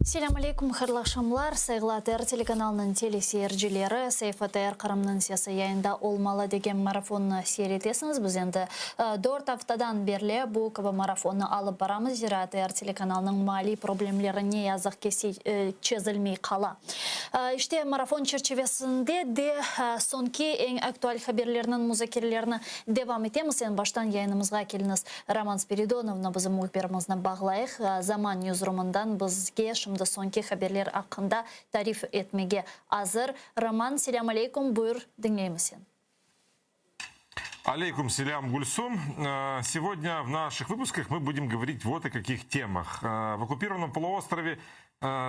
Selâm aleyküm, hayırlı aqşamlar, sayğılı ATR telekanalınıñ teleseyircileri, Saif ATR Qırımnıñ sesi yayında olmalı degen marafonnı seyir etesiñiz. Biz endi dört aftadan berli bu kibi marafonnı alıp baramız, zira ATR telekanalınıñ maliy problemleri ne yazıq ki çezilmey qala. İşte, marafon çerçivesinde de soñki eñ aktual haberlerniñ muzakerelerini devam etemiz. Eñ baştan yayınımızğa keliñiz. Roman Spiridonovnı, bizim mühbirimizni bağlayıq. Zaman newsroomından bizge şimdi soñki haberler aqqında tarif etmege azır. Roman, selâm aleyküm, buyur, diñleymiz seni. Aleyküm selâm, Gülsum. Сегодня в наших выпусках мы будем говорить вот о каких темах. В оккупированном полуострове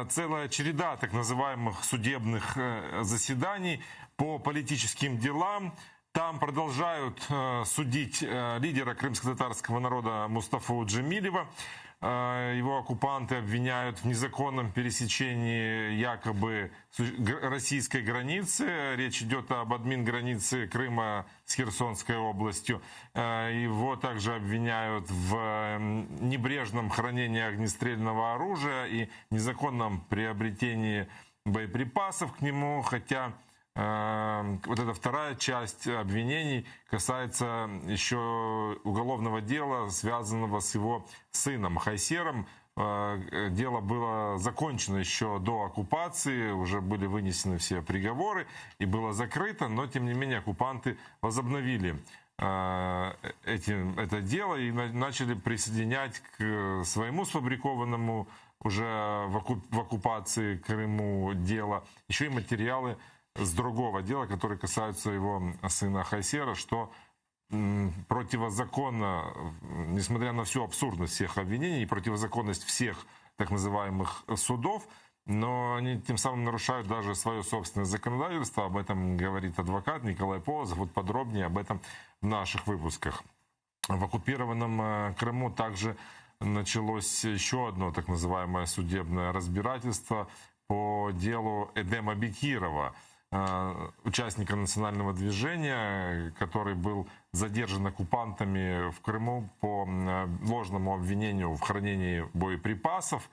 целая череда так называемых судебных заседаний по политическим делам. Там продолжают судить лидера крымско-татарского народа Мустафу Джемилева. Его оккупанты обвиняют в незаконном пересечении якобы российской границы. Речь идет об админ-границе Крыма с Херсонской областью. Его также обвиняют в небрежном хранении огнестрельного оружия и незаконном приобретении боеприпасов к нему, хотя вот эта вторая часть обвинений касается еще уголовного дела, связанного с его сыном Хайсером. Дело было закончено еще до оккупации, уже были вынесены все приговоры и было закрыто, но тем не менее оккупанты возобновили это дело и начали присоединять к своему сфабрикованному уже в оккупации Крыму дело еще и материалы с другого дела, которые касаются его сына Хайсера, что противозаконно, несмотря на всю абсурдность всех обвинений и противозаконность всех так называемых судов, но они тем самым нарушают даже свое собственное законодательство. Об этом говорит адвокат Николай Полозов. Вот подробнее об этом в наших выпусках. В оккупированном Крыму также началось еще одно так называемое судебное разбирательство по делу Эдема Бекирова, участника национального движения, который был задержан оккупантами в Крыму по ложному обвинению в хранении боеприпасов.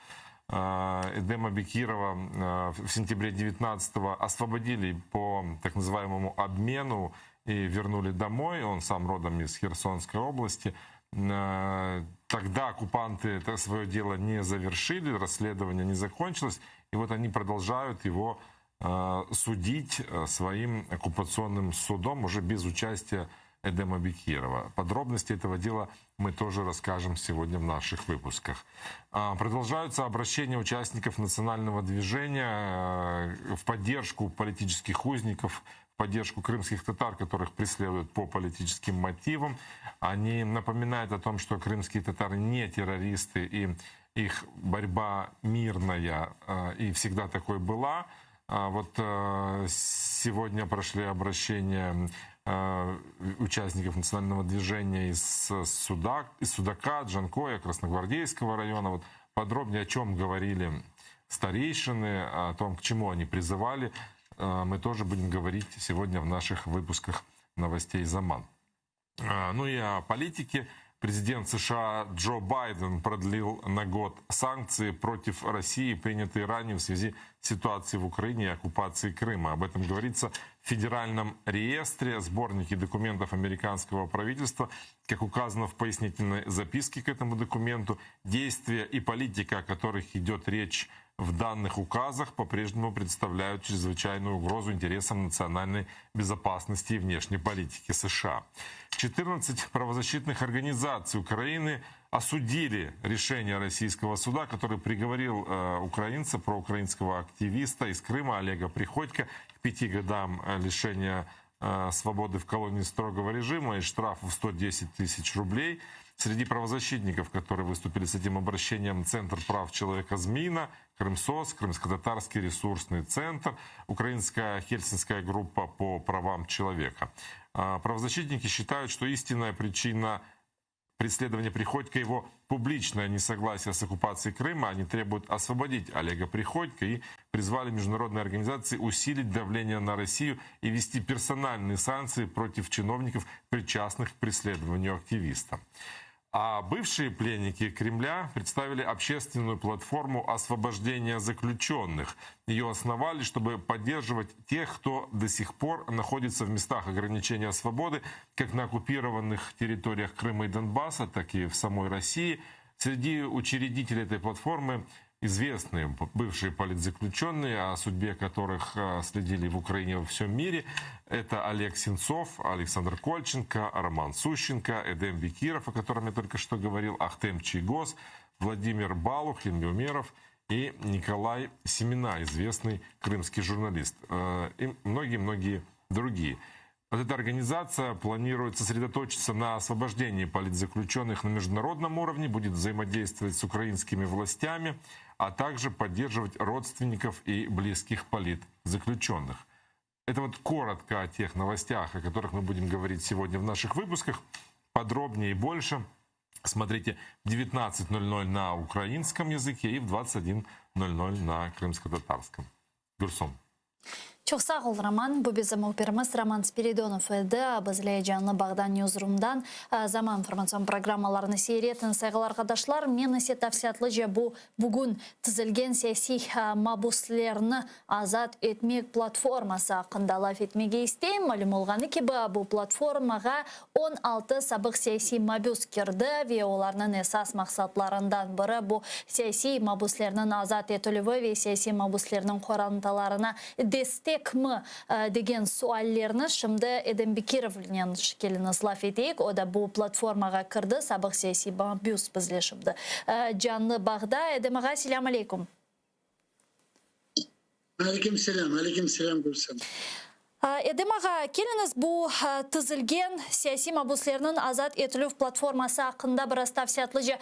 Эдема Бекирова в сентябре 19-го освободили по так называемому обмену и вернули домой. Он сам родом из Херсонской области. Тогда оккупанты это свое дело не завершили, расследование не закончилось. И вот они продолжают его судить своим оккупационным судом уже без участия Эдема Бекирова. Подробности этого дела мы тоже расскажем сегодня в наших выпусках. Продолжаются обращения участников национального движения в поддержку политических узников, в поддержку крымских татар, которых преследуют по политическим мотивам. Они напоминают о том, что крымские татары не террористы и их борьба мирная и всегда такой была. Вот сегодня прошли обращения участников национального движения из Судака, Джанкоя, Красногвардейского района. Вот подробнее о чем говорили старейшины, о том, к чему они призывали, мы тоже будем говорить сегодня в наших выпусках новостей «Заман». Ну и о политике. Президент США Джо Байден продлил на год санкции против России, принятые ранее в связи с ситуацией в Украине и оккупацией Крыма. Об этом говорится в Федеральном реестре, сборнике документов американского правительства. Как указано в пояснительной записке к этому документу, действия и политика, о которых идет речь в данных указах, по-прежнему представляют чрезвычайную угрозу интересам национальной безопасности и внешней политики США. 14 правозащитных организаций Украины осудили решение российского суда, который приговорил украинца, проукраинского активиста из Крыма Олега Приходько к 5 годам лишения свободы в колонии строгого режима и штрафу в 110 тысяч рублей. Среди правозащитников, которые выступили с этим обращением, Центр прав человека «Змина», Крымсос, Крымско-татарский ресурсный центр, Украинская хельсинская группа по правам человека. Правозащитники считают, что истинная причина преследования Приходько его публичное несогласие с оккупацией Крыма. Они требуют освободить Олега Приходько и призвали международные организации усилить давление на Россию и ввести персональные санкции против чиновников, причастных к преследованию активиста. А бывшие пленники Кремля представили общественную платформу освобождения заключенных. Ее основали, чтобы поддерживать тех, кто до сих пор находится в местах ограничения свободы, как на оккупированных территориях Крыма и Донбасса, так и в самой России. Среди учредителей этой платформы известные бывшие политзаключенные, о судьбе которых следили в Украине во всем мире. Это Олег Сенцов, Александр Кольченко, Роман Сущенко, Эдем Бекиров, о котором я только что говорил, Ахтем Чийгоз, Владимир Балух, Ильми Умеров и Николай Семена, известный крымский журналист, и многие-многие другие. Вот эта организация планирует сосредоточиться на освобождении политзаключенных на международном уровне, будет взаимодействовать с украинскими властями, а также поддерживать родственников и близких политзаключенных. Это вот коротко о тех новостях, о которых мы будем говорить сегодня в наших выпусках. Подробнее и больше смотрите в 19:00 на украинском языке и в 21:00 на крымско-татарском. Гульсум. Çoq sağ ol, Roman. Bu bizim mühbirimiz Roman Spiridonov edi. Bizle canlı bağda Newsroom'dan Zaman informatsion programmalarını seyir etiñ, sayğılı arqadaşlar. Men ise tafsilâtlıca bu bugün tizilgen siyasiy mabuslerni azat etmek platforması aqqında laf etmege isteyim. Malüm olğanı kibi, bu platformağa 16 sabıq siyasiy mabüs kirdi ve olarnıñ esas maqsatlarından biri bu siyasiy mabuslerniñ azat etilüvi ve siyasiy mabuslerniñ qorantalarına destekmi degen suallerni şimdi Edem Bekirovnen keliñiz laf eteyik. O da bu platformağa kirdi, sabıq siyasiy mabüs bizle şimdi canlı bağda. Edem ağa, selâm aleyküm. Aleyküm selâm, aleyküm selâm, Gülsüm. Edem ağa, keliñiz bu tizilgen siyasiy mabuslerniñ azat etilüv platforması aqqında biraz tafsilâtlıca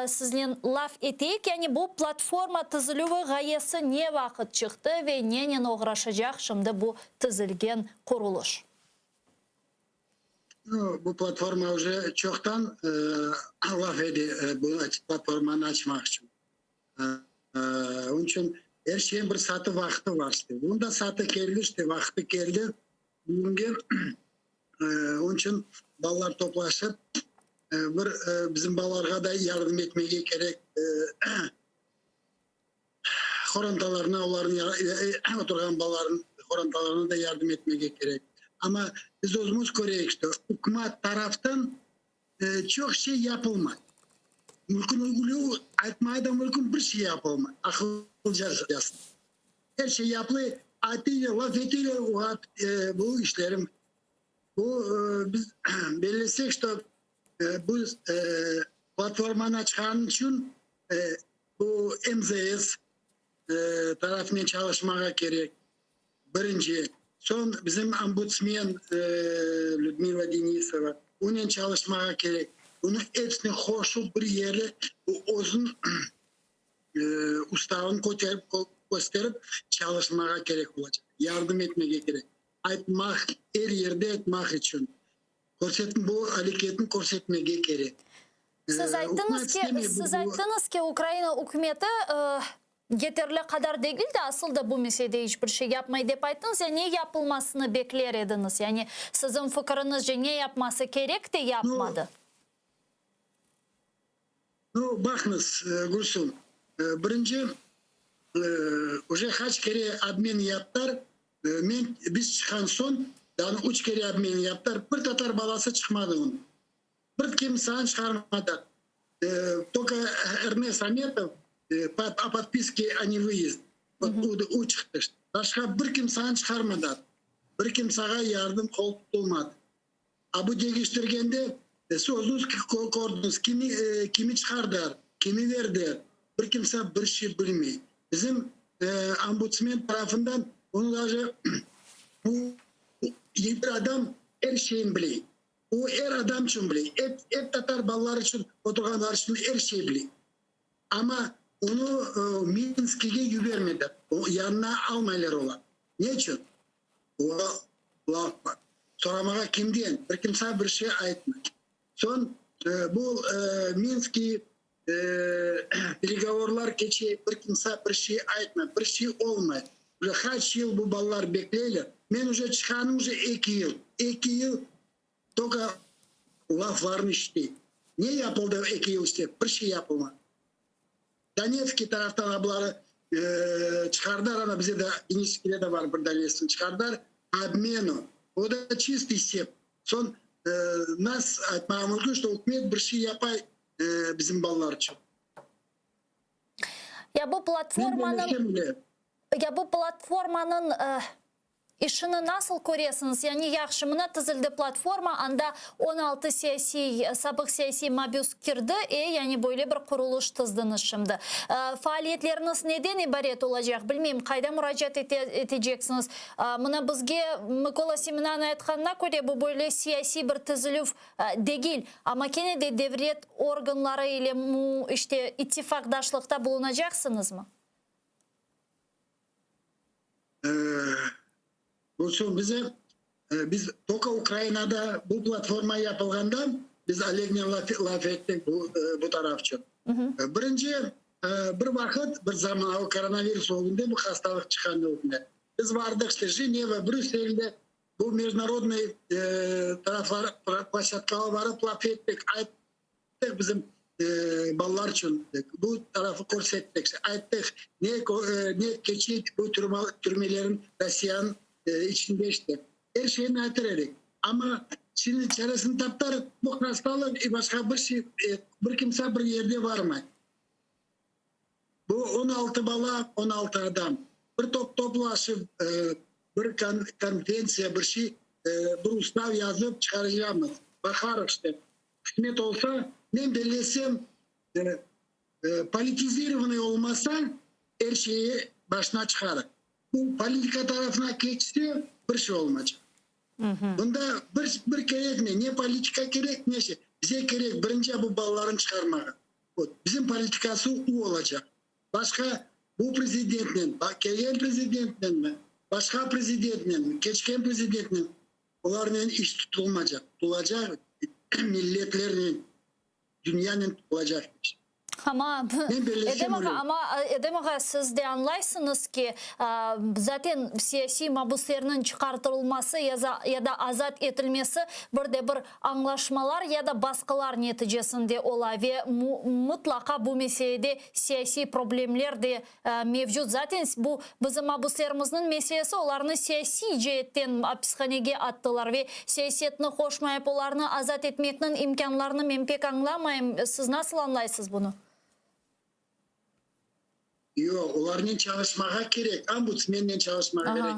siznen laf eteyik. Yani bu platforma tizilüvi ğayesi ne vaqıt çıqtı ve nenen oğraşacaq şimdi bu tizilgen qurulış? Bu platforma уже çoqtan laf edi, bu platformanı açmaq içün. Onıñ içün er şeyin bir saati vaqtı var işte. Bunıñ da saati keldi işte, vaqtı keldi. Bugünge onıñ içün balalar toplaşıp, bir bizim balalarğa da yardım etmege kerek, qorantalarına, olarnıñ oturğan balalarnıñ qorantalarına da yardım etmege kerek. Amma biz özümiz köreyik, işte, ükümet taraftan çoq şey yapılmay. Mümkün aytmaya da mümkün, bir şey yapılmay. Aqılca er şey yapılay, aytıyla, laf etiyler bu işlerim. Bu biz bellesek, что bu platformanı açqan içün bu MZS tarafınen çalışmağa kerek. Birinci. Soñ bizim ombudsmen Lüdmila Denisova, onen çalışmağa kerek. Bunı epsini qoşup bir yere özüniñ ustavını köterip, kösterip çalışmağa kerek olacaq. Yardım etmege kerek. Aytmaq, er yerde aytmaq içün. Körsetme, bu areketni körsetmege kerek. Siz ayttıñız ki, Ukraina ükümeti yeterli qadar degil de, asıl da bu meselede iç bir şey yapmay dep ayttıñız. Ya ne yapılmasını bekler ediñiz? Yani siziñ fikiriñizce ne yapması kerek de yapmadı? Ну, baqıñız, Gülsüm, birinci уже qaç kere обмен yaptılar. Men biz çıqqan soñ daa üç kere обмен yaptılar. Bir tatar balası çıqmadı onıñ. Bir kimseni çıqarmadı. Только Эрнест Аметов по подписке о невыезде. Вот o çıqtı. Başqa bir kimseni çıqarmadı. Bir kimsege yardım qol tutulmadı. A bu deñiştirgende siz özüñiz kördiñiz, kimi çıqardılar, kimi verdi. Bir kimse bir şey bilmey. Bizim ombudsmen tarafından onı даже bu bir adam er şeyni bile. O er adam içün bile. Ep tatar balalar içün, oturğanlar içün er şey bile. Amma onı Minskige yibermedi. O yanına almaylar olar. Ne içün? O laf bar. Soramağa kimden? Bir kimse bir şey aytmay. Soñ bu Minski переговорlar keçe, bir kimse bir şey aytmay, bir şey olmay. Уже qaç yıl bu balalar bekleyler. Men уже çıqqanım уже 2 yıl. 2 yıl только laflarını işiteyim. Ne yapıldı eki yıl içinde? Bir şey yapılmadı. Donetskiy taraftan abları çıqardılar, ana bize de Geniçeskide de var bir Donetskni çıqardılar, obmenu. O da çistıy sep. Soñ nas aytmağa mümkün, şto ükümet bir şey yapay bizim balalar içün. Ya bu platformanıñ ya bu platformanıñ İşini nasıl köresiñiz? Yani yahşı, mına tizildi platforma, anda 16 siyasiy, sabıq siyasiy mabüs kirdi, e, yani böyle bir qurulış tizdiñiz şimdi. Faaliyetleriñiz neden ibaret olacaq? Bilmeyim, qayda muracaat eteceksiñiz? Mına bizge Mıkola Semenanıñ aytqanına köre, bu böyle siyasiy bir tizilüv degil, amma kene de devlet organları ile işte ittifaqdaşlıqta bulunacaqsıñızmı? Gülsum, bize, biz toka Ukrainada bu platforma yapılğanda biz Olegnen laf ettik bu, bu taraf içün. Birinci, bir vaqıt, bir zaman, o koronavirus olğanda, bu hastalıq çıqqan olğanda, biz bardıq işte Jeneva, Brüsselde, bu mejnarodnıy taraflar, ploşçadkağa barıp laf ettik, ayttıq bizim balalar içün, bu tarafı körsettik, ayttıq, ne ne keçe bu türmelerin Rossiyanıñ içinde işte. Er şeyni aytır edik. Amma şimdi çaresini taptılar, bu hastalıq i başqa bir şey, bir kimse bir yerde barmay. Bu 16 bala, 16 adam bir top toplaşıp, bir konventsiya, bir şey, bir ustav yazıp çıqaracaqmız. Baqarıq işte. Qısmet olsa, men bellesem, politizirovanıy olmasa, er şeyi başına çıqarır. Bu politika tarafına keçse, bir şey olmacaq. Bunda bir, bir kerekmey, ne politika kerek, ne şey. Bize kerek birinci bu balalarnı çıqarmağa. Vot, bizim politikası u olacaq. Başqa bu prezidentnen, kelgen prezidentnenmi, başqa prezidentnenmi, keçken prezidentnen, olarnen iş tutulmacaq. Tutulacaq milletlernen, dünyanen tutulacaq iş. Amma, Edem ağa, amma, Edem ağa, siz de añlaysıñız ki, zaten siyasiy mabuslerniñ çıqartılması ya da azat etilmesi bir de bir añlaşmalar ya da basqılar neticesinde ola ve mıtlaqa bu meselede siyasiy problemler de mevcut. Zaten bu bizim mabuslerimizniñ meselesi, olarnı siyasiy ceetten apishanege attılar ve siyasetni qoşmayıp olarnı azat etmekniñ imkânlarını men pek añlamayım. Siz nasıl añlaysız bunı? Yoq, olarnen çalışmağa kerek, ombudsmennen çalışmağa kerek,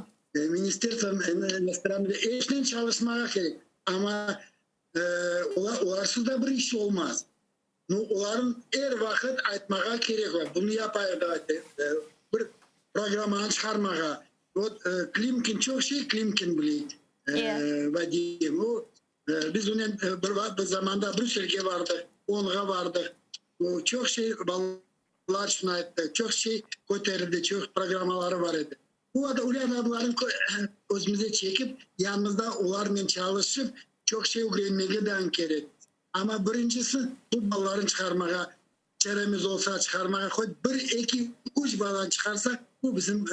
ministerstvo inostrannıh eşnen çalışmağa kerek, amma olarsız da bir iş olmaz. Nu, olarnıñ er vaqıt aytmağa kerek var, bunı yapayıq, davayte, bir programmanı çıqarmağa. Vot, Klimkin çoq şey Klimkin bileyt, Vadim. O, biz onen bir bir zamanda Brüsselge bardıq, OONğa bardıq. O, çoq şey balalar içün ayttı, çoq şey köterildi, çoq programmaları bar edi. Bu öyle adamlarnı özümüze çekip, yanımızda olarnen çalışıp, çoq şey ögrenmege de kerek. Amma birincisi, bu balalarnı çıqarmağa çaremiz olsa, çıqarmağa, hoç bir, eki, üç balanı çıqarsaq, bu bizim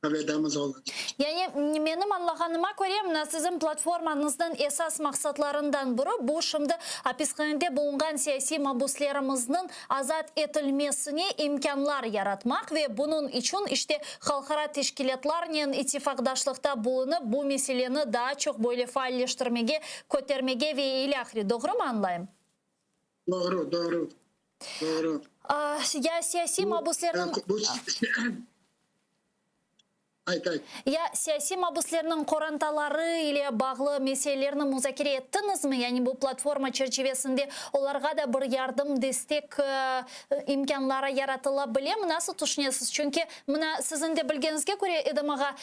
faydamız olacaq. Yani, menim añlağanıma köre, mına siziñ platformañıznıñ esas maqsatlarından biri, bu şimdi apishanede bulunğan siyasiy mabuslerimizniñ azat etilmesine imkânlar yaratmaq ve bunıñ içün işte halqara teşkilâtlarnen ittifaqdaşlıqta bulunıp, bu meseleni daa çoq böyle faalleştirmege, kötermege ve ilâhre. Doğrumı añlayım? Doğru, doğru, doğru. Ya siyasiy mabuslerniñ... Ayt, ayt. Ya siyasiy mabuslerniñ qorantaları ile bağlı meselelerni muzakere ettiñizmi? Yani bu platforma çerçivesinde olarğa da bir yardım, destek imkânları yaratıla bilemi? Nasıl tüşünesiz? Çünki mına siziñ de bilgeniñizge köre, Edem ağa,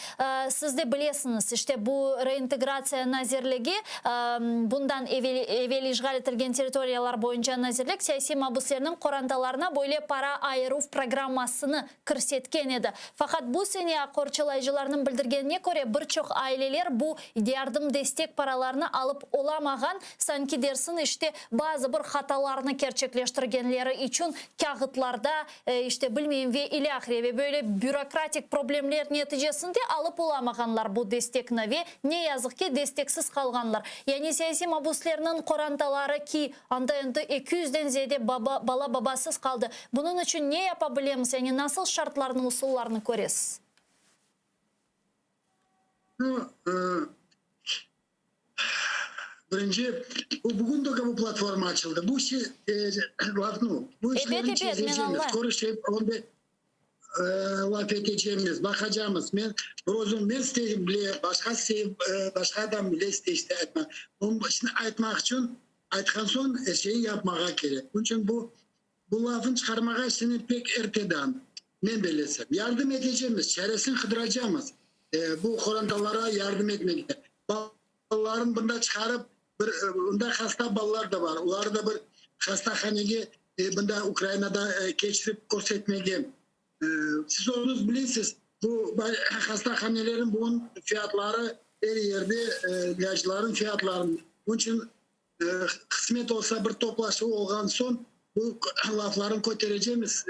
siz de bilesiñiz, işte bu Reintegratsiya nazirligi, bundan evel evel işğal etilgen territoriyalar boyunca nazirlik siyasiy mabuslerniñ qorantalarına böyle para ayıruv programmasını kirsetken edi. Faqat bu sene aq qorçalayıcılar. qorçalayıcılarnıñ bildirgenine köre, bir çoq aileler bu yardım-destek paralarını alıp olamağan, sanki dersiñ, işte, bazı bir hatalarnı kerçekleştirgenleri içün kâğıtlarda, işte, bilmeyim, ve ilâhre, ve böyle bürokratik problemler neticesinde alıp olamağanlar bu destekni ve, ne yazıq ki, desteksiz qalğanlar. Yani siyasiy mabuslerniñ qorantaları ki, anda endi 200-den ziyade baba, bala babasız qaldı. Bunıñ içün ne yapa bilemiz, yani nasıl şartlarnı, usullarnı köresiz? Nu, birinci, bu bugün toka bu platforma açıldı. Bu işi, laf, nu, bu Ebet, işlerni ebet, men çezecemiz. añlayım. Körüşip, onda laf etecemiz, baqacamız. Men bir özüm, men isteyim bile, başqa isteyim, başqa adam bile istey işte aytmaq. Onıñ şimdi aytmaq içün, aytqan soñ er şeyi yapmağa kerek. Onıñ içün bu, bu lafnı çıqarmağa şimdi pek ertedan, men bellesem. Yardım etecemiz, çaresini qıdıracamız, bu qorantalara yardım etmege. Balalarını bunda çıqarıp, bir, bunda hasta balalar da bar, olarnı da bir hastahanege, bunda Ukrainada keçirip körsetmege. Siz özüñiz bilesiz, bu hastahanelerin bugün fiyatları er yerde, ilâcların fiyatları. Bunıñ içün qısmet olsa bir toplaşuv olğan soñ bu laflarnı köterecemiz,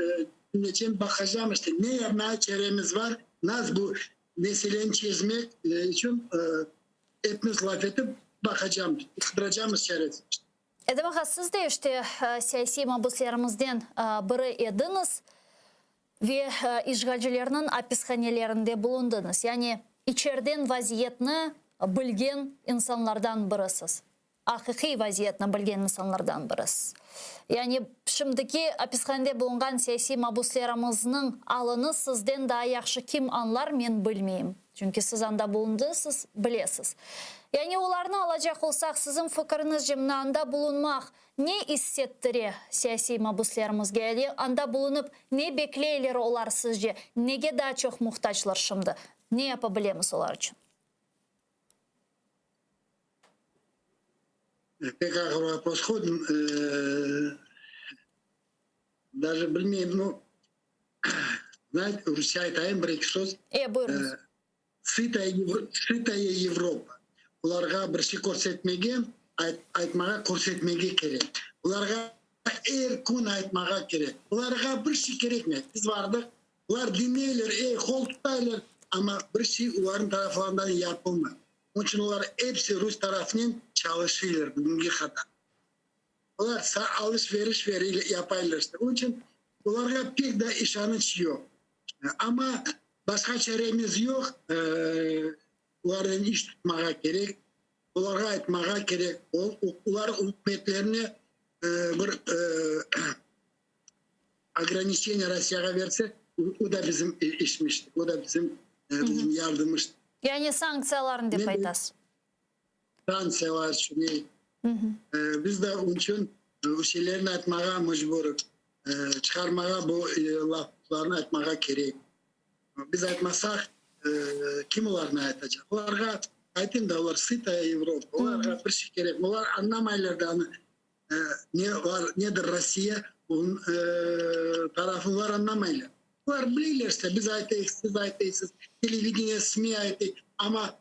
diñleycem, baqacam işte ne yapmağa çaremiz bar, nasıl bu meseleni çezmek içün epimiz laf etip baqacamız, qıdıracamız çaresini. Edem ağa, siz de işte siyasiy mabuslerimizden biri ediñiz ve işğalcilerniñ apishanelerinde bulundıñız. Yani içerden vaziyetni bilgen insanlardan birisiz. Aqiqiy vaziyetni bilgen insanlardan birisiz. Yani şimdiki apishanede bulunğan siyasiy mabuslerimizniñ alını sizden daa yahşı kim añlar, men bilmeyim. Çünki siz anda bulundıñız, siz bilesiz. Yani olarnı alacaq olsaq, siziñ fikiriñizce, mına anda bulunmaq ne issettire siyasiy mabuslerimizge? Yani anda bulunıp ne bekleyler olar sizce? Nege daa çoq muhtaclar şimdi? Ne yapa bilemiz olar içün? Pek ağır vopros qoydıñ. Daje bilmeyim, nu, Znayet, rusça aytayım bir-eki söz. E, buyurıñız. Sıtaya Sıtaya Evropa. Olarğa bir şey körsetmege, aytmağa, körsetmege kerek. Olarğa er kün aytmağa kerek. Olarğa bir şey kerekmey. Biz bardıq, olar diñleyler, ey, qol tutaylar, amma bir şey olarnıñ taraflarından yapılmay. Onıñ içün olar episi rus tarafınen çalışıylar bugünge qadar. Olar alış-veriş yapaylar işte. Onıñ içün olarğa pek de işanıç yoq. Amma başqa çaremiz yoq, olarnen iş tutmağa kerek, olarğa aytmağa kerek, olar ükümetlerine bir ograniçeniye Rossiyağa berse, o da bizim işmiştir, o da bizim bizim yardımıştır. Yani sanktsiyalarnı dep aytasız. Sanktsiyalar içün, biz de onıñ içün bu şeylerni aytmağa mecburıq. Çıqarmağa bu laflarnı aytmağa kerek. Biz aytmasaq, kim olarnı aytacaq? Olarğa aytayım da, olar sıtaya Evropa, olarğa bir şey kerek. Olar añlamaylar da anı ne bar, nedir Rossiya, onıñ tarafını olar añlamaylar. Olar bileyler işte, biz aytayıq, siz aytaysız, televideniye, SMİ aytay, amma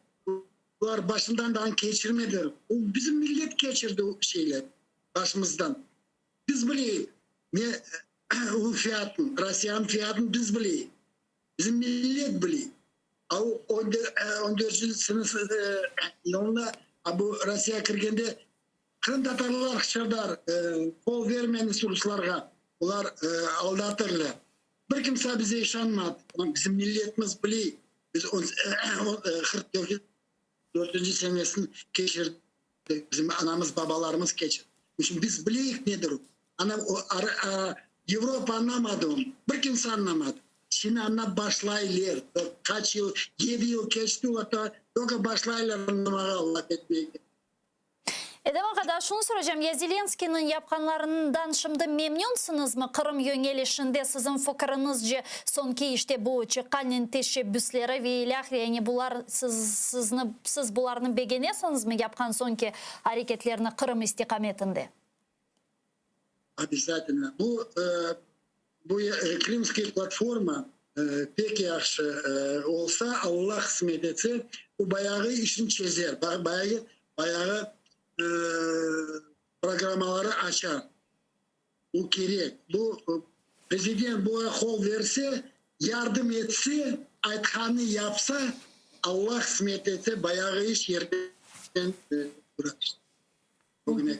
olar başından da keçirmediler. Bizim millet keçirdi o şeyler başımızdan. Biz bileyik, ne onıñ fiyatın, Rossiyanıñ fiyatın biz bileyik, bizim millet biley. A o on dörtünci yılında bu Rossiya kirgende qırımtatarlar hıçırdar, qol vermeñiz ruslarğa, olar aldatırlar. Bir kimse bize işanmadı, bizim milletimiz biley, biz 44-nci senesini keçirdik. Bizim anamız, babalarımız keçirdi. Şimdi biz bileyik nedir o. Ana, o, a, Avropa añlamadı onı. Bir kimse añlamadı. Şimdi añlap başlaylar. Qaç yıl, 7 yıl keçti, toka başlaylar añlamağa, laf etmege. Edem ağa, daa şunı soracağım, ya Zelenskıynıñ yapqanlarından şimdi memnünsiñizmi? Qırım yöñelişinde siziñ fikiriñizce soñki işte bu çıqqanen teşebbüsleri ve ilâhre, yani bular siz, sizni, siz bularnı begenesiñizmi yapqan soñki areketlerini Qırım istiqametinde? Obязательno. Bu, bu Krımskaya platforma. Pek yahşı olsa, Alla qısmet etse, bu bayağı işni çezer, bayağı, bayağı programmaları açar. Bu kerek. Bu prezident buña qol berse, yardım etse, aytqanını yapsa, Alla qısmet etse, bayağı iş yerden turar. Bugüne.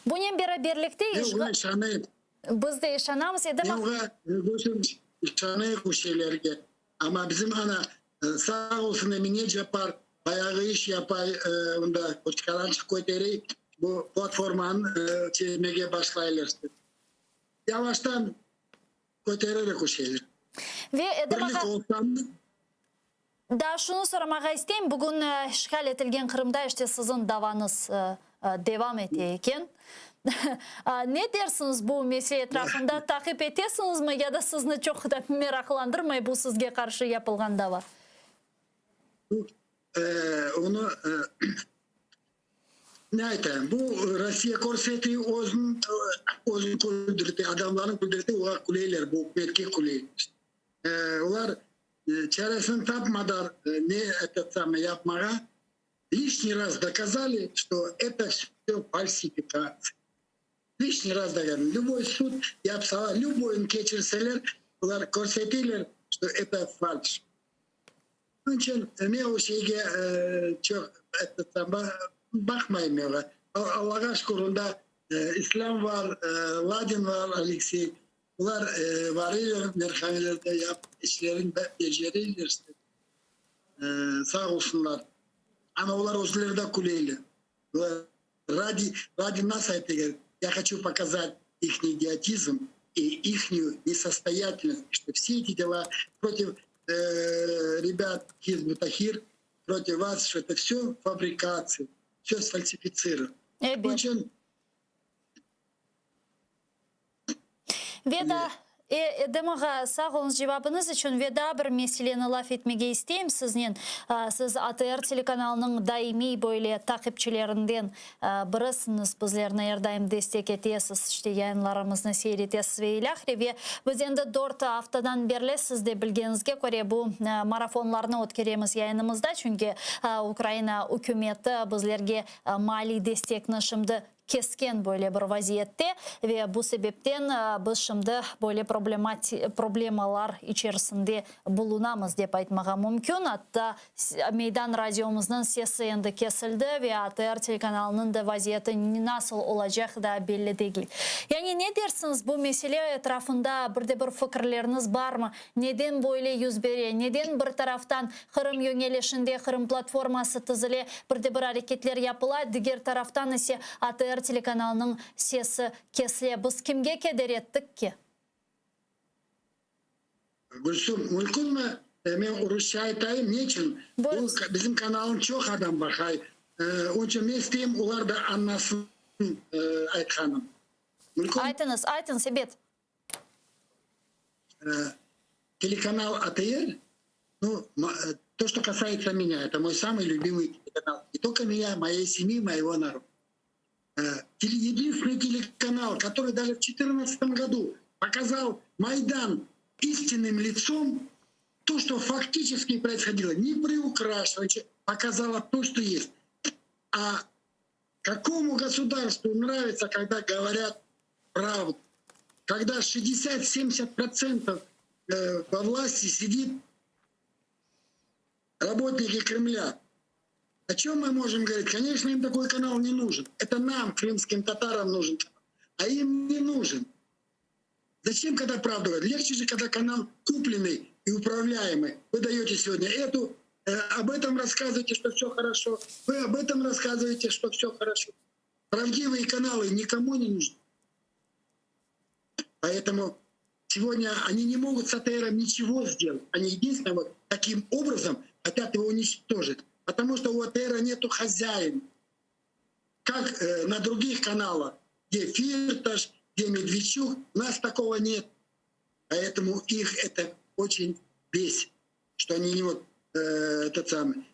Bunen beraberlikte işğal... Biz de işanamız, Edem ağa. Men oña özüm işanayıq bu şeylerge. Amma bizim ana, sağ olsun Emine Ceppar, bayağı iş yapay, onda qarançıq köterey, bu platformanı çezmege başlaylar. Yavaştan köteririk o şeyler. Ve Edem ağa. Birlik olsañız. Daa şunı soramağa isteyim, bugün işğal etilgen Qırımda işte siziñ davañız devam ete eken. Ne dersiñiz bu mesele etrafında, taqip etesiñizmi ya da sizni çoq da meraqlandırmay bu sizge qarşı yapılğan dava? Onı ne aytayım, bu Rossiya körseti özüni özüni küldürte, adamlarnı küldürte, olar küleyler, bu ükümetke küleyler. Olar çaresini tapmadar ne etot samıy yapmağa, lişniy raz dokazali, çto eto vsё falsifikatsiya. Lişniy raz dokazali. Lüboy sud yapsalar, lüboyını keçirseler, olar körseteyler, çto eto falş. Onıñ içün men o şeyge çoq etot samıy baqmayım men oña. Allağa şükür, onda İslâm var, Ladin var, Aleksey. Bular varıylar, merhamelerde yap, işlerini becereyler işte. Sağ olsunlar. Amma olar özleri de küleyler. Ради, ради нас это говорит, я хочу показать их идиотизм и ихнюю несостоятельность, что все эти дела против э, ребят Хизб ут-Тахрир, против вас, что это все фабрикации, все сфальсифицировано. Очень Ve daa, Edem ağa, sağ oluñız cevabıñız içün. Ve daa bir meseleni laf etmege isteyim siznen. Siz ATR telekanalınıñ daimiy böyle taqipçilerinden birisiñiz, bizlerni er daim destek etesiz, işte yayınlarımıznı seyir etesiz ve ilâhre. Ve biz endi dört aftadan berli, siz de bilgeniñizge köre, bu marafonlarnı ötkeremiz yayınımızda, çünki Ukraina ükümeti bizlerge maliy destekni şimdi kesken böyle bir vaziyette ve bu sebepten biz şimdi böyle problemalar içerisinde bulunamız dep aytmağa mümkün. Atta Meydan radiomıznıñ sesi endi kesildi ve ATR telekanalınıñ da vaziyeti nasıl olacaq daa belli degil. Yani ne dersiñiz, bu mesele etrafında bir de bir fikirleriñiz barmı? Neden böyle yüz bere? Neden bir taraftan Qırım yöñelişinde Qırım platforması tizile, bir de bir areketler yapıla, diger taraftan ise ATR telekanalınıñ sesi kesile? Biz kimge keder ettik ki? Gülsüm, mümkünmi, men rusça aytayım, ne içün? Bu bizim kanalnı çoq adam baqay, onıñ içün men isteyim, olar da añlasın aytqanım. Mümkün? Aytıñız, aytıñız, ebet. Телеканал АТР, ну, то, что касается меня, это мой самый любимый телеканал. Не только меня, моей семьи, моего народа. Единственный телеканал, который даже в 2014 году показал Майдан истинным лицом, то, что фактически происходило, не приукрашивая, показало то, что есть. А какому государству нравится, когда говорят правду? Когда 60-70% во власти сидит работники Кремля. О чем мы можем говорить? Конечно, им такой канал не нужен. Это нам, крымским татарам, нужен канал. А им не нужен. Зачем, когда правду говорят? Легче же, когда канал купленный и управляемый. Вы даете сегодня эту, об этом рассказываете, что все хорошо. Вы об этом рассказываете, что все хорошо. Правдивые каналы никому не нужны. Поэтому сегодня они не могут с АТРом ничего сделать. Они единственное вот таким образом хотят его уничтожить. Потому что у АТРа нету хозяина. Как на других каналах, где Фирташ, где Медведчук, у нас такого нет. Поэтому их это очень бесит, что они не вот этот самый,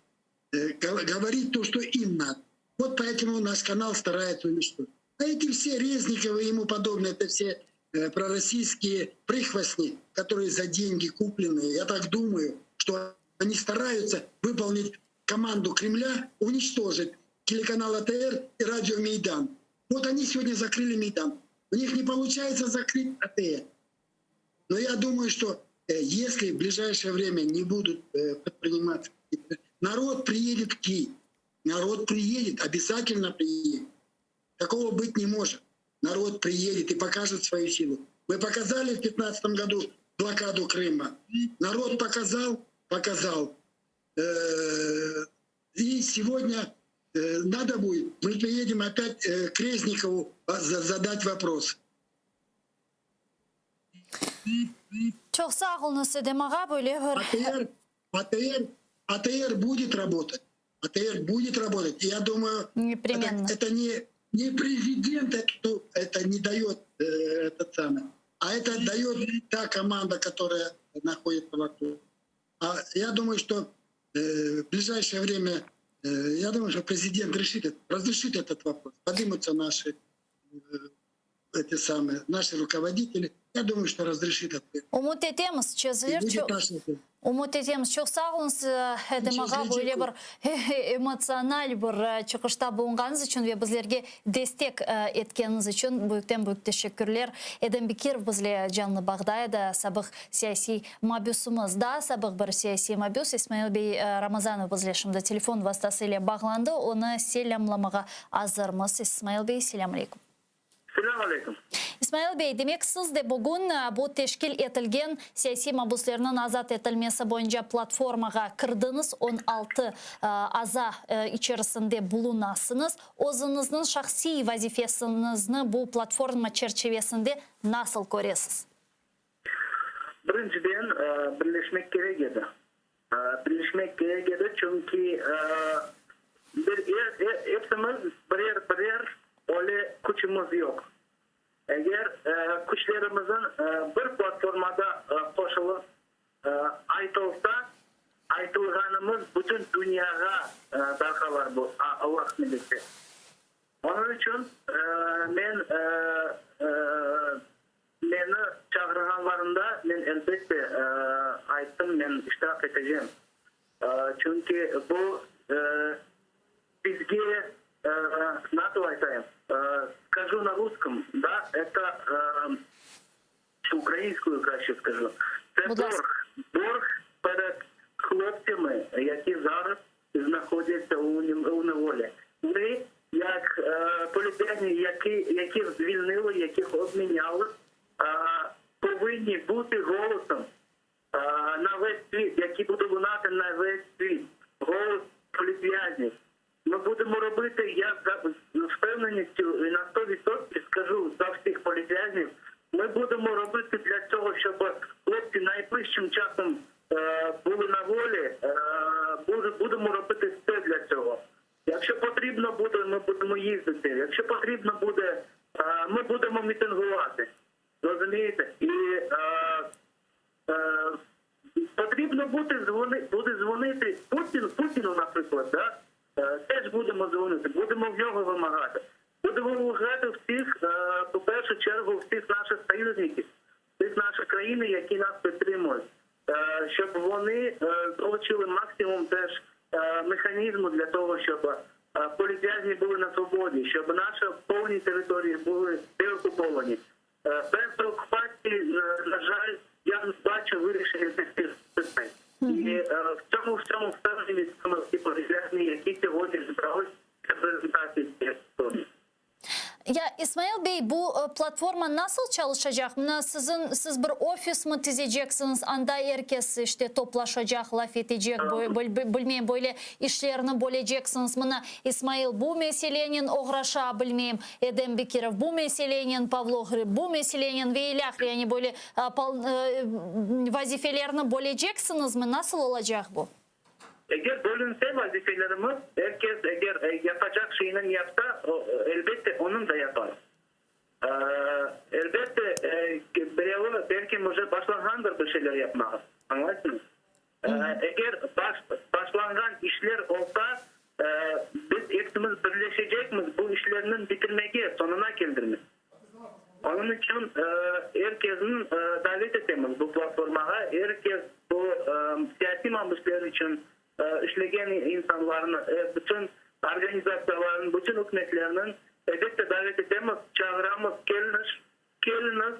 говорить то, что им надо. Вот поэтому наш канал старается уничтожить. А эти все Резниковы и ему подобные, это все. Пророссийские прихвостни, которые за деньги куплены, я так думаю, что они стараются выполнить команду Кремля, уничтожить телеканал АТР и радио Мейдан. Вот они сегодня закрыли Мейдан. У них не получается закрыть АТР. Но я думаю, что если в ближайшее время не будут предприниматься, народ приедет в Киев. Народ приедет, обязательно приедет. Такого быть не может. Народ приедет и покажет свою силу. Мы показали в 2015 году блокаду Крыма. Народ показал, показал. И сегодня надо будет, мы приедем опять к Резникову задать вопрос. Çoq sağ oluñız, Edem ağa, böyle bir... АТР, АТР, АТР будет работать. АТР будет работать. Я думаю, Непременно. это не президент это не дает, этот самый, а это дает та команда, которая находится вокруг. А я думаю, что в ближайшее время, я думаю, что президент разрешит этот вопрос. Поднимутся наши руководители. Я думаю, что разрешит это. Ümüt etemiz, çezilir. И будет наш ответ. Ümüt etemiz. Çoq sağ oluñız, Edem ağa, böyle bir emotsional bir çıqışta bulunğanıñız içün ve bizlerge destek etkeniñiz içün büyükten büyük teşekkürler. Edem Bekirov bizle canlı bağda edi, sabıq siyasiy mabüsimiz. Daa sabıq bir siyasiy mabüs İsmail bey Ramazanov bizle şimdi telefon vastası ile bağlandı. Onı selâmlamağa azırmız. İsmail bey, selâm aleyküm. Selâm aleyküm. İsmail bey, demek siz de bugün bu teşkil etilgen siyasiy mabüslerniñ azat etilmesi boyunca platformağa kirdiñiz, 16 aza içerisinde bulunasıñız. Özüñizniñ şahsiy vazifesiñizni bu platforma çerçivesinde nasıl köresiz? Birinciden, birleşmek kerek edi. Birleşmek kerek edi, çünki bir epimiz birer-birer öyle küçümiz yoq. Eger küçlerimizin bir platformada qoşulıp aytılsa, aytılğanımız bütün dünyağa darqalar bu, Allah qısmet etse. Onıñ içün men Meni çağırğanlarında men elbette ayttım, men iştirak etecem. Çünki bu bizge, nasıl aytayım, skajı na russkom, da, eto, ukrainskoyu kraşçe skajı, tse borg, borg pered hloptsâmi, yaki zaraz znahodyatsâ u nevoli. Mı, yak politvyazні, yakih zvilnili, yakih obminâli, povınні bути голосом на весь світ, який буде лунати на весь світ, голос політв'язнів. Ми будемо робити, я з впевненістю і на 100% скажу за всіх політв'язнів, ми будемо робити для цього, щоб хлопці найближчим часом були на волі, будемо робити все для цього. Якщо потрібно буде, ми будемо їздити, якщо потрібно буде, ми будемо мітингувати. Розумієте? І потрібно буде дзвонити Путіну, наприклад, да? Теж будемо дзвонити, будемо в нього вимагати. Будемо вимагати всіх, по першу чергу, всіх наших союзників, всіх наших країн, які нас підтримують, щоб вони долучили максимум теж механізму для того, щоб політв'язні були на свободі, щоб наші повні території були деокуповані. Без окупації, на жаль, я не бачу вирішення цих питань. І в цьому всьому впевнені саме ті політв'язні, які сьогодні зібралися для презентації цієї історії. Ya, İsmail bey, bu platforma nasıl çalışacaq? Mına siziñ, siz bir ofis mi tizeceksiñiz, anda er kes işte toplaşacaq, laf etecek, bilmeyim, böyle işlerni böleceksiñiz. Mına İsmail bu meselenen oğraşa, bilmeyim, Edem Bekirov bu meselenen, Pavlo Ğrib bu meselenen ve ilâhre, yani böyle vazifelerni böleceksiñizmi? Nasıl olacaq bu? Eger bölünse vazifelerimiz, er kes eger yapacaq şeyini yapsa, elbette onıñ da yapar. Elbette, birevi belki uje başlanğandır bir şeyler yapmağa, añlaysıñız? Eger başlanğan işler olsa, biz epimiz birleşecekmiz bu işlerniñ bitirmege, soñuna keldirmek. Onıñ içün er kesni davet etemiz bu platformağa, er kes bu siyasiy mabüsler içün işlegen insanlarnı, bütün organizatsiyalarnı, bütün ükümetlerniñ elbette davet etemiz, çağıramız, keliñiz, keliñiz,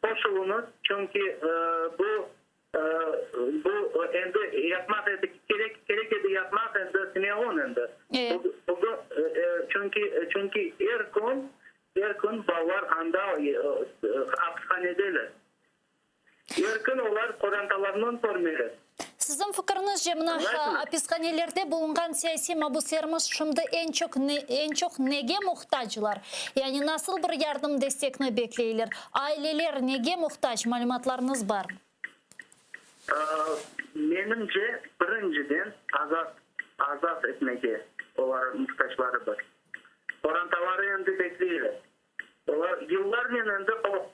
qoşuluñız, çünki bu Bu endi yapmaq edi, kerek, kerek edi yapmaq endi Simeon endi. Bugün, çünki, çünki er kün, er kün balalar anda apishanedeler. Er kün olar qorantalarınen körmeli. Siziñ fikiriñizce, mına, apishanelerde bulunğan siyasiy mabuslerimiz şimdi eñ çoq ne, eñ çoq nege muhtaclar? Yani nasıl bir yardım, destekni bekleyler? Aileler nege muhtac, malümatlarıñız barmı? Menimce, birinciden azat, azat etmege olar muhtacları bar. Qorantaları endi bekleyler. Olar yıllarnen endi o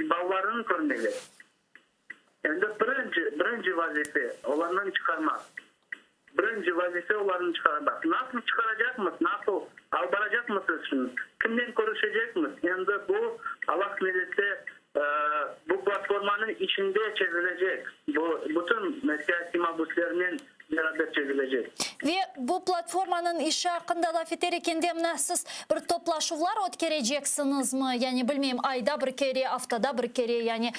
balalarını körmeyler. Endi birinci, birinci vazife, olarnı çıqarmaq. Birinci vazife olarnı çıqarmaq. Nasıl çıqaracaqmız, nasıl alıp baracaqmız işni, kimnen körüşecekmiz, endi bu, Allah qısmet bu platformanıñ içinde çezilecek, bu bütün siyasiy mabüslernen beraber çezilecek. Ve bu platformanıñ işi aqqında laf eter ekende, mına siz bir toplaşuvlar ötkereceksiñizmi? Yani, bilmeyim, ayda bir kere, aftada bir kere, yani,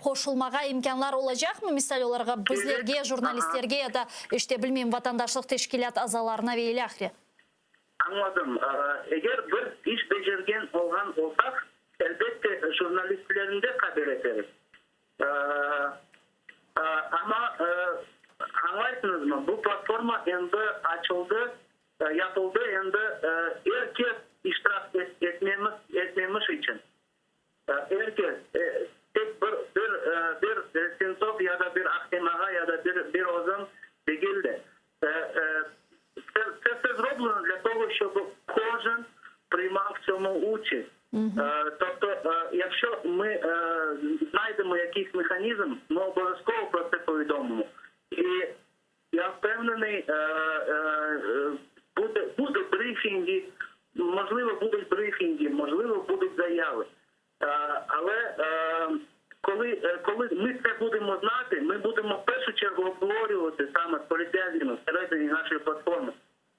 qoşulmağa imkânlar olacaqmı, misal olarğa, bizlerge, jurnalistlerge ya da, işte, bilmeyim, vatandaşlıq teşkilât azalarına ve ilâhre? Añladım. Eger bir iş becergen olğan olsaq, elbette, jurnalistlerni de haber eteriz. Amma, añlaysıñızmı, bu platforma endi açıldı, yapıldı, endi er kes iştirak etmemiz, etmemiş içün. Er kes, tek bir, bir, bir Sentsov ya da bir Ahtem ağa ya da bir, bir özüm degil de. Це все зроблено для того, щоб кожен приймав в цьому участь. Тобто, якщо ми знайдемо якийсь механізм, ми обов'язково про це повідомимо. І я впевнений, буде, буде брифінги, можливо, будуть брифінги, можливо, будуть заяви. Але коли, коли ми це будемо знати, ми будемо в першу чергу обговорювати саме з політв'язнями всередині нашої платформи.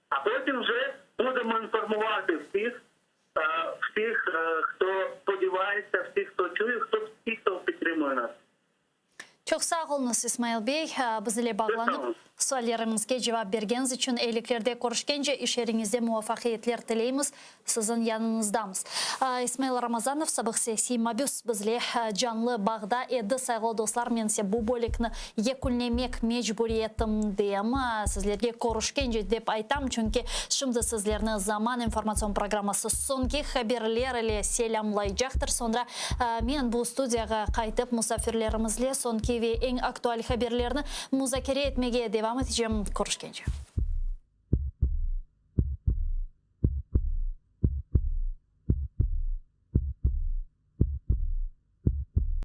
А потім вже будемо інформувати всіх, всіх, хто сподівається, всіх, хто чує, хто всіх, хто підтримує нас. Çoq sağ oluñız, İsmail bey, biz ile bağlanıp, suallerimizge cevap bergeniñiz içün. Eyliklerde körüşkence, iş yeriñizde muvafaqiyetler tileymiz, siziñ yanıñızdamız. İsmail Ramazanov, sabıq siyasiy mabüs, bizle canlı bağda edi. Sayğılı dostlar, men ise bu bölükni yekünlemek mecburiyetimdem. Sizlerge körüşkence dep aytam, çünki şimdi sizlerni Zaman informatsion programması soñki haberler ile selâmlaycaqtır. Soñra Men bu studiyağa qaytıp, musafirlerimizle soñki ve eñ aktual haberlerni muzakere etmege devam etecem. Körüşkence.